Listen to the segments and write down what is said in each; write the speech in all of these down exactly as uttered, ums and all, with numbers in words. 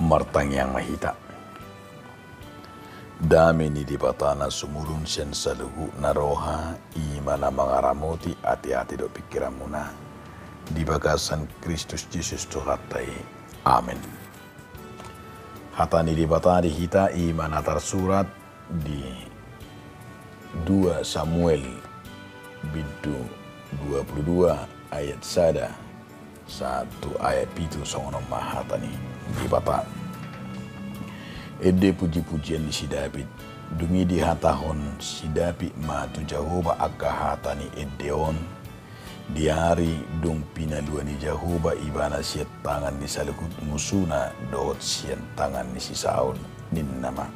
Martangiang ma hita. Dame ni Debata na sumurung sian saluhutna roha, i ma na mangaramoti ateate dohot pingkiranmuna, di bagasan Kristus Jesus Tuhanta i. Amen. Hata ni Debata di hita i ma na tarsurat di dua Samuel bindu dua pulu dua ayat sada sahat tu ayat pitu. Songon on ma hata ni Debata. Ende pujipujian ni si David. Dung i dihatahon si David ma tu Jahowa angka hata ni ende on, di ari dung pinalua ni Jahowa ibana sian tangan ni saluhut musuna dohot sian tangan ni si Saul, ninna ma: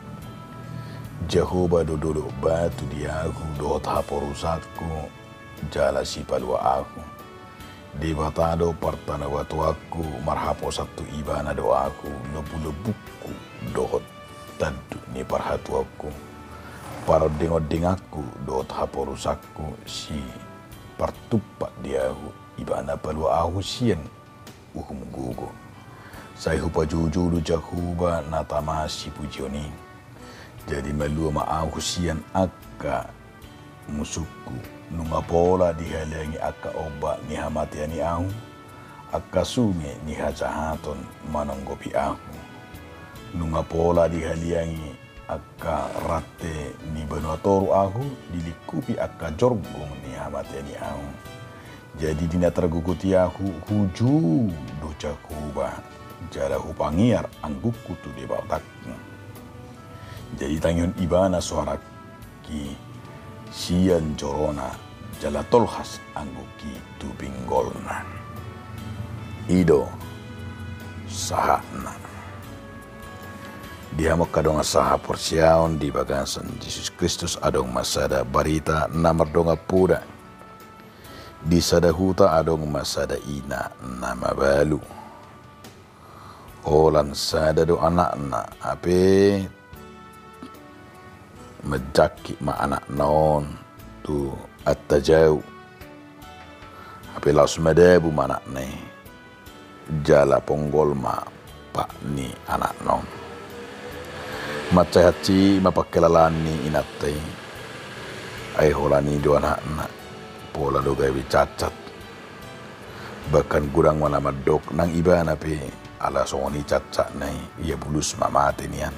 Jahowa do dolok batu di ahu dohot haporusanku jala sipalua ahu. Debata do partanobatoanku, marhaposan tu ibana do ahu lombulombungku dohot tanduk ni parhatuaonku. Parondingondinganku dohot haporusanku, si partumpak di ahu, ibana palua ahu sian uhum gogo. Sai hupajoujou do Jahowa na tama sipujion i. Jadi malua ma ahu sian angka musungku. Nunga pola dihaliangi angka ombak ni hamatean i ahu, angka sunge ni hajahaton manonggopi ahu. Nunga pola dihaliangi angka rante ni banua toru ahu, dilingkupi angka jorgong ni hamatean i ahu. Jadi di na targogoti ahu, hujou do Jahowa, jala hupangiar anggukku tu Debatangku. Jadi tangihon ibana soarangki sian jorona, jala tolhas anggukki tu pinggolna. I do sahatna. Di hamu angka dongan sahaporseaon di bagasan Jesus Kristus, adong ma sada barita na mardongan poda. Di sada huta adong ma sada ina na mabalu. Holan sada do anakna, hape manjangkit ma anakna on tu antajau. Hape laos madabu ma anakna i, jala ponggol ma pat ni anakna on. Mansai hansit ma pangkilalaan ni inanta i. Ai holan i do anakna, pola do gabe cacat. Bahkan godang ma na mandok nang ibana pe, ala songon i cacatna i, ia bulus ma mate nian.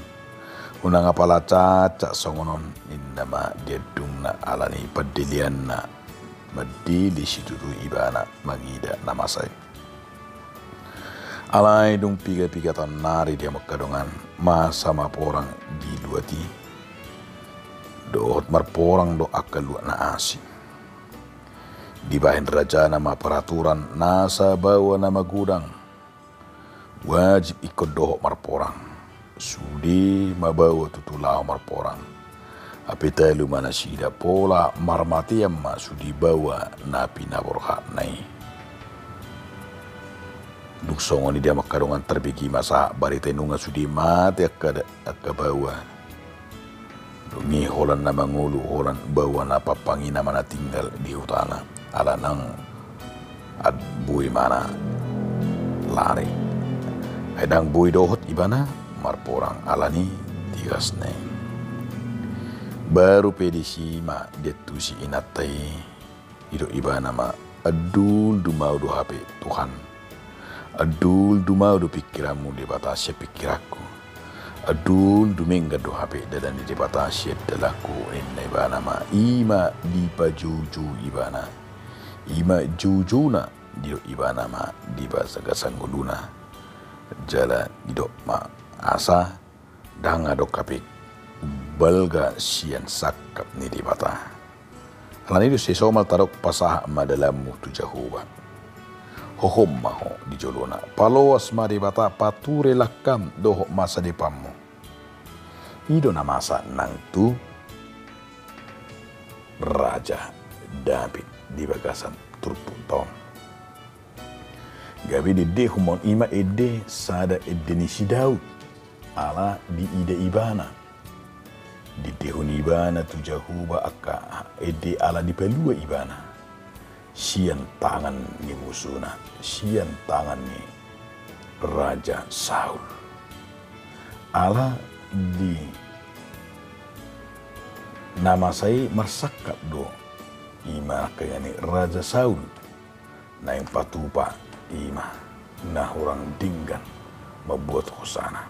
Unang apala cacat songon on, ninna ma di andungna, ala ni pandeleanna mandele situtu ibana mangida na masa i. Alai dung piga-piga taon nari di hamu angka dongan, masa ma porang di luat i. Dohot marporang do angka luat na asing. Dibahen rajana ma paraturan nasa baoa na magodang. Wajib ingkon dohot marporang. Sude ma baoa tutu laho marporang. Hape talu ma nasida, pola marmatean ma sude baoa na pinaborhatna i. Dung songon i di hamu angka dongan, tarbege ma sahat barita i nunga sude mate angka da-, angka baoa. Dung i holan na mangolu, holan baoa na pampang i nama na tinggal di hutana. Ala nang ad-, boi ma na lari. Ai ndang boi dohot ibana marporang ala ni tigasna i. Baru pe disi ma diantusi inanta i. Didok ibana ma, "Andul dumau do hape, Tuhan. Andul dumau do pingkiranmu, Debata, sian pingkiranku. Andul dumenggan do hape dalan ni Debata sian dalanku," ninna ibana ma. I ma dipajoujou ibana. I ma joujouna, didok ibana ma di bagasan ngoluna. Jala didok ma, asa ndang adong hape balga sian sangkap ni Debata. Alani i do sai somal tadok, pasahat ma dalanmu tu Jahowa. Hohom ma ho di jolona. Paloas ma Debata pature langkam dohot masa depanmu. I do na masa nang tu Raja David di bagasan turpukta on. Gabe diendehon ma on, i ma ende sada ende ni si Daud, ala diida ibana. Diendehon ibana tu Jahowa angka ende ala dipalua ibana sian tangan ni musuna, sian tangan ni Raja Saul. Ala di na masa i marsangkap do, i ma nangkaningan i Raja Saul, naeng patupa i ma na hurang denggan mambuat hosana.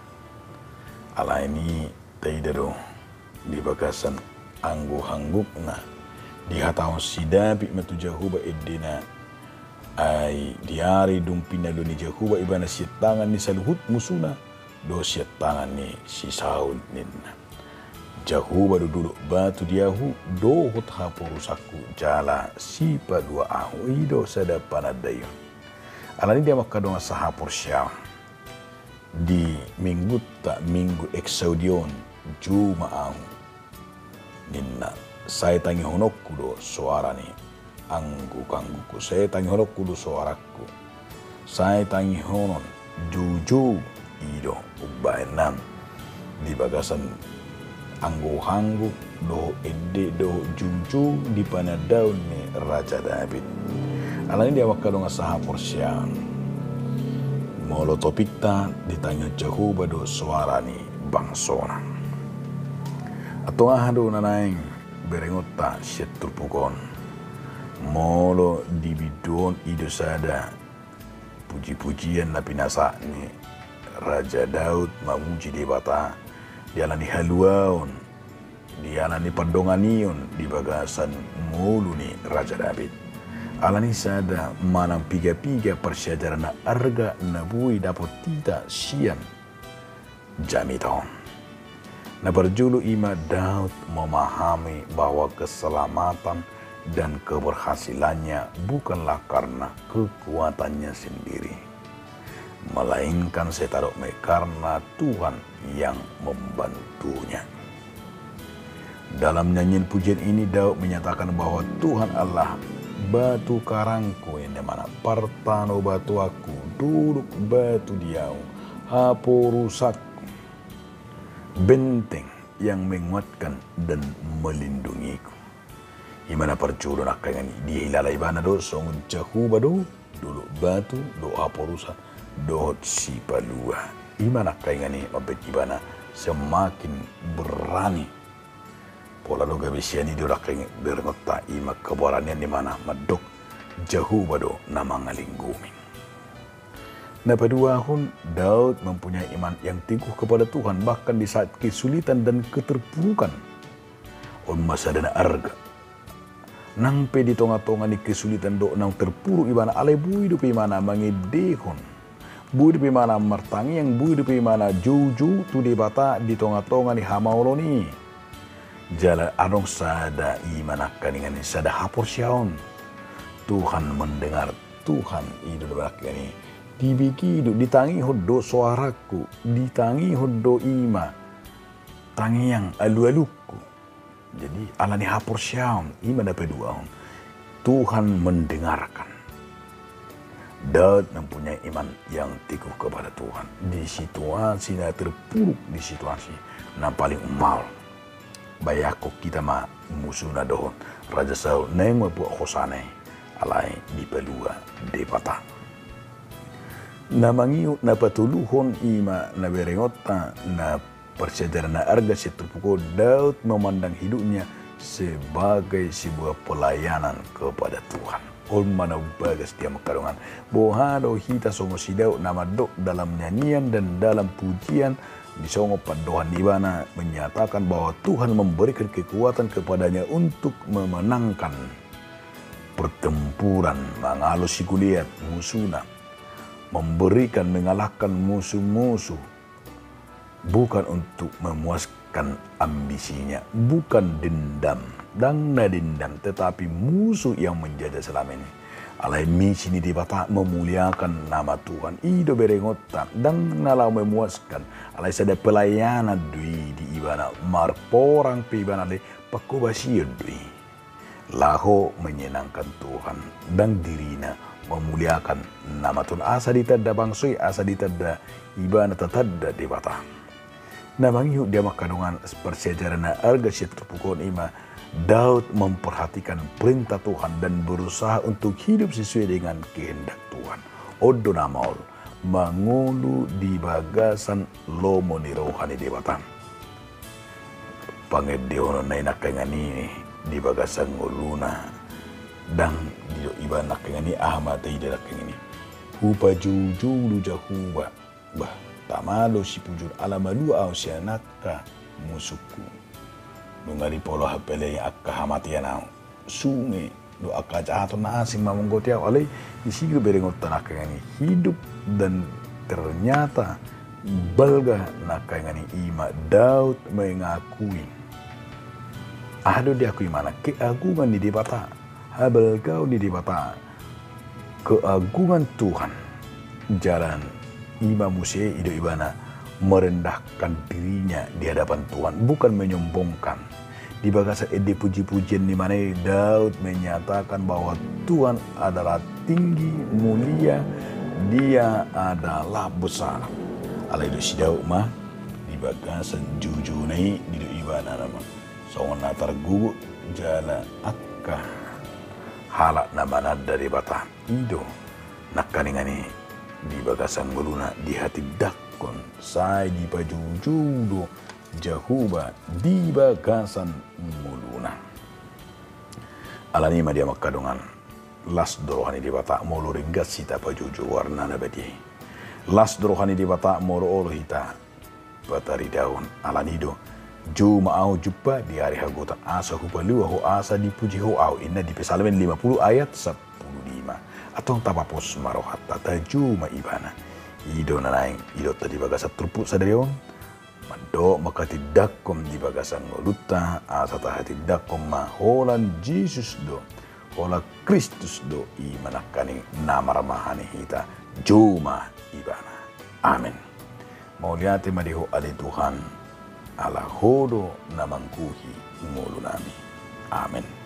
Alani i taida do di bagasan anggo hanggukna, dihatahon si David ma tu Jahowa endena, ai di ari dung pinalua ni Jahowa ibana sian tangan ni saluhut musuna, dohot sian tangan ni si Saul ninna. Jahowa do dolok batu di ahu, dohot haporusanku jala sipalua ahu, i do sada panandaion. Alani i dia mangkadongan sahaporseaon, di minggunta minggu Exaudi on, juma ahu ninna, sai tangihononku do soara ni angguk-anggukku, sai tangihononku do soarangku, sai tangihonon joujou i do umbahen na di bagasan anggo hangguk dohot ende dohot joujou di panandaon ni Raja David. Alani i dia mangkadongan sahaporseaon, molo topikta ditangihon Jahowa do soara ni bangsona. Antong aha do na naeng berengonta sian turpuk on? Molo di bindu on i do sada puji-pujian na pinasahat ni Raja Daud mamuji Debata, dialani haluaon, dialani pandonganion di bagasan ngolu ni Raja David. Alani sada manang piga-piga parsiajaran na arga na boi dapot hita sian jamita on. Na parjolo i ma Daud memahami bahwa keselamatan dan keberhasilannya bukanlah karena kekuatannya sendiri, melainkan sai tadok ma i karena Tuhan yang membantunya. Dalam nyanyian pujian ini, Daud menyatakan bahwa Tuhan Allah batu karangku, ninna, partanobatuanku, dolok batu di ahu, haporusanku, benteng yang menguatkan dan melindungiku. I ma na parjolo nangkaningan i, dihilala ibana do songon Jahowa do dolok batu dohot haporusan dohot sipalua. I ma nangkaningan i mambahen ibana semakin berani. Pola do gabe sian i do nangkaningan i berengonta, i ma keberanian ni ibana mandok Jahowa do na mangalinggomi. Na paduahon, Daud mempunyai iman yang teguh kepada Tuhan bahkan di saat kesulitan dan keterpurukan. On ma sada na arga. Nang pe di tonga-tonga ni kesulitan dohot naung terpuruk ibana, alai boi dope ibana mangendehon, boi dope ibana martangiang, boi dope ibana joujou tu Debata di tonga-tonga ni hamaolon i. Jala adong sada, i ma nangkaningan i sada haporseaon. Tuhan mendengar, Tuhan i do nangkaningan i, dibege do, ditangihon do soarangku, ditangihon do i ma tangiang alu-alungku. Jadi alani haporseaon, i ma na paduahon, Tuhan mendengarkan. Daud mempunyai iman yang teguh kepada Tuhan di situasi na terpuruk, di situasi na paling ummaol. Bayangkon hita ma musuna dohot Raja Saul naeng mambuat hosana i, alai dipalua Debata. Na mangihut, na patoluhon, i ma na berengonta, na parsiajaran na arga sian turpuk on, Daud memandang hidupnya sebagai sebuah pelayanan kepada Tuhan. On ma na umbagas dia mangkadongan. Boha do hita songon si Daud na mandok dalam nyanyian dan dalam pujian, disongon pandohan ni ibana menyatakan bahwa Tuhan memberikan kekuatan kepadanya untuk memenangkan pertempuran, mangalo si Goliat musuna, memberikan, mengalahkan musuh-musuh, bukan untuk memuaskan ambisinya, bukan dendam, ndang na dendam, tetapi musuh yang menjajah selama ini. Alai misi ni Debata memuliakan nama Tuhan, i do berengonta, ndang na laho memuaskan, alai sada pelayanan do i di ibana, marporang pe ibana alai panghobasion do i. Laho menyenangkan Tuhan, ndang dirina, memuliakan nama Tuhan, asa ditanda bangso i, asa ditanda ibana, tatanda Debata. Na mangihut dia mangkadongan parsiajaran na arga sian turpuk on, i ma Daud memperhatikan perintah Tuhan dan berusaha untuk hidup sesuai dengan kehendak Tuhan. On do na maol, mangolu di bagasan lomo ni roha ni Debata. Pangendeononna i nangkaningan i di bagasan ngoluna, ndang didok ibana nangkaningan i aha ma taida nangkaningan i. Hupajoujou do Jahowa, bah, tama do sipujur ala malua ahu sian angka musungku. Nunga dipola hapelean angka hamatean ahu. Sunge do angka hajahaton na asing mamonggoti ahu, alai disi do berengonta nangkaningan i hidup dan ternyata balga nangkaningan i, i ma Daud mengakui. Aha do diakui ibana? Keagungan ni Debata, habalgaon ni Debata, keagungan Tuhan. Jala i ma muse didok ibana merendahkan dirinya di hadapan Tuhan, bukan menyombongkan. Di bagasan ende puji-pujian ni ibana i, Daud menyatakan bahwa Tuhan adalah tinggi, mulia, Dia adalah besar. Alai didok si Daud ma di bagasan joujouna i, didok ibana nama songon na targogo jala angka halak na mananda Debata. I do nangkaningan i di bagasan ngoluna dihatindangkon, sai dipajoujou do Jahowa di bagasan ngoluna. Alani i ma di hamu angka dongan, las do roha ni Debata molo ringgas hita pajoujou goarna na badia i. Las do roha ni Debata molo olo hita pataridaon. Alani i do, jou ma ahu jumpa di ari hagogotan, asa hupalua ho, asa dipuji ho ahu, ninna di Psalmen lima puluh ayat sampulu lima. Antong tapapos ma rohanta, tajou ma ibana. I do na naeng didokta di bagasan turpuk sadari on. Mandok manghatindangkon di bagasan ngolunta, asa tahatindangkon ma holan Jesus do, holan Kristus do, i ma nangkaning na marmahani hita. Jou ma ibana. Amen. Mauliate ma di Ho ale Tuhan, ala Ho do na manggohi ngolunami. Amen.